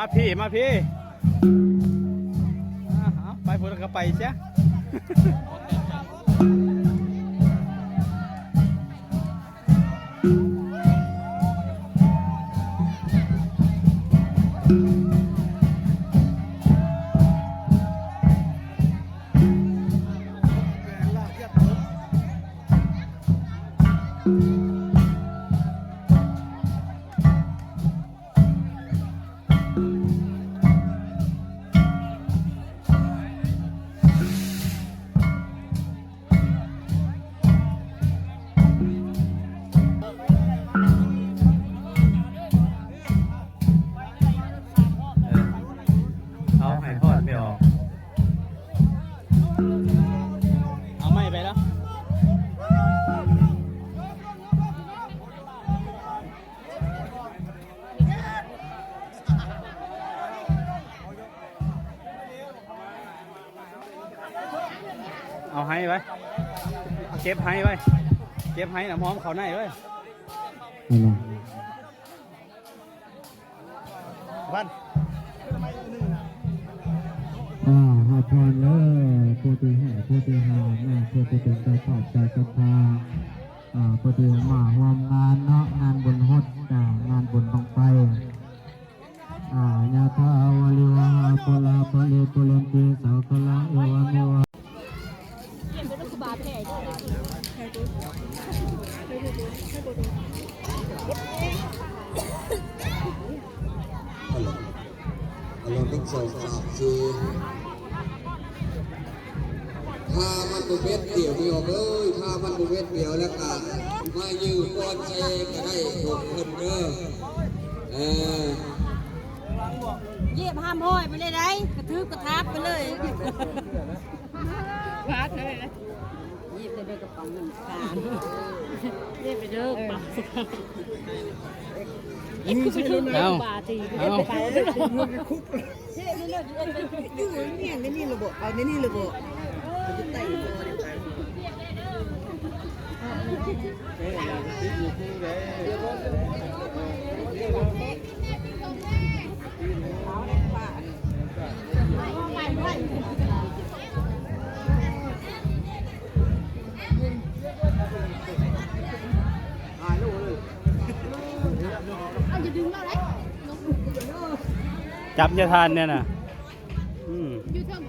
ມາພີ້ ມາພີ້ ອ່າ ເອົາ ໄປພຸ້ນກໍໄປຊະ. ເອີ ເອົາໃຫ້ຮອດແມ່ອອກ ເອົາໄມ້ໄປແລ້ວ. ເອົາໄຫ້ໄວ້ ເກັບໄຫ້ໄວ້ ເກັບໄຫ້ນ້ຳຫອມເຂົ້າໃນໄວ້ ນັ້ນນະ ວັນ ອ່າ ຮັບພອນເດີ ຜູ້ທີ່ໃຫ້ ຜູ້ທີ່ຫານ ນະ ຜູ້ທີ່ເປັນເຈົ້າພາບເຈົ້າສັດທາ ອ່າ ຜູ້ທີ່ມາຮ່ວມງານເນາະ ງານບຸນຫົດ ອ່າ ງານບຸນບັ້ງໄຟ ອ່າ ຍະຖາ ວາລິວະຫາ ປູລາ ປະລິປູເຣນຕິ ສາຄະລັງ ເອວະເມວະ ອາລອງ ອາລອງ ໜຶ່ງ ສອງ ສາມ ສີ່ ຖ້າມັນບໍ່ເມັດດຽວ ພີ່ນ້ອງເອີຍ ຖ້າມັນບໍ່ເມັດດຽວແລ້ວກະມາຢືມກ່ອນໃສ່ກະໄດ້ຂອງເພິ່ນເດີ ເອີ ຢຽບຫ້າມຫ້ອຍໄປເລີຍໄດ໋ ກະຖືກກະທາບໄປເລີຍ ບາດເລີຍ ຢຽບໄປເດີກະເປົາເງິນການ ຢຽບໄປເດີກະເປົາ ເອົາ ເອົາ ຢູ່ໃນນີ້ລະບໍ ເອົາໃນນີ້ລະບໍ ຈັບຢ່າທ່ານແນ່ນະ ອືມ.